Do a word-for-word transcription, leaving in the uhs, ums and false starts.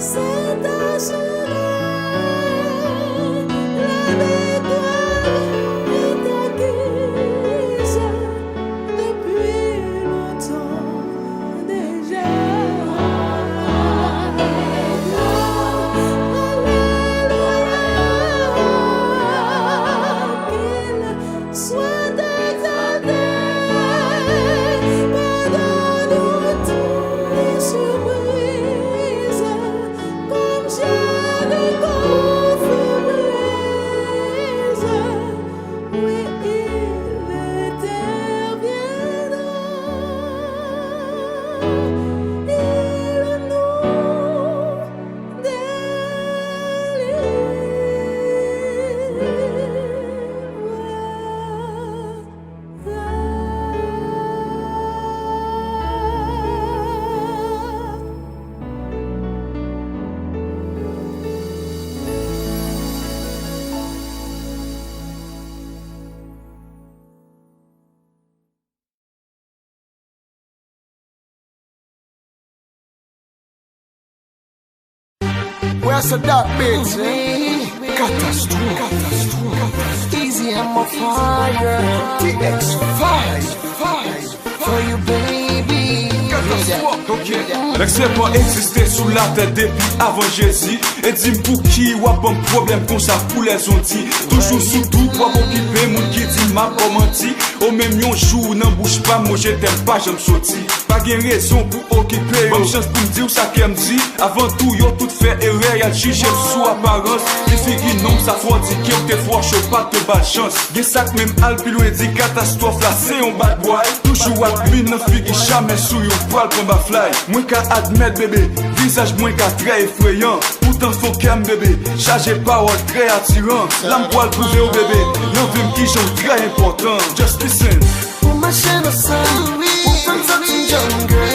C'est assuré, la victoire est acquise depuis longtemps déjà. Alléluia, qu'il soit exalté, pardonne-nous toutes les surprises, comme Jéricho fut brisé. Oui, il interviendra. Il nous Where's the dark bitch? Katastwòf. Katastwòf. Easy, I'm on fire. T X five. For you, baby. Katastwòf. Ok. Lèk se pa egziste sou latè depi avan Jezi. E di m pouki w ap ban m pwoblèm konsa pou lèzondi. Toujou sou doub w ap okipe moun ki di m ap ba w manti. O menm yon jou nan bouch pa m, mwen je t'aime pa janm soti. Pa gen rezon pou okipe yo. Ban m chans pou m di w sa kè m di. Avan tou, yo tout fè erè, y al jije m sou aparans. Li figi nonm sa twò di ke w te fò cho, pa t ba l chans. Gen sa k menm al pi lwen di katastwòf la se yon bad bwoy. Toujou ak min nan figi, jamè sou yon pral pran baflay. Mwen ka admèt bebe, vizaj mwen ka trè efreyan. Poutan fon kè m bebe, chaje pawòl trè atiran. La m pral pwouve w bebe, nan vi m kijan w trè enpòtan. Just listen. Ou mache nan san, ou fè m santi m jungle.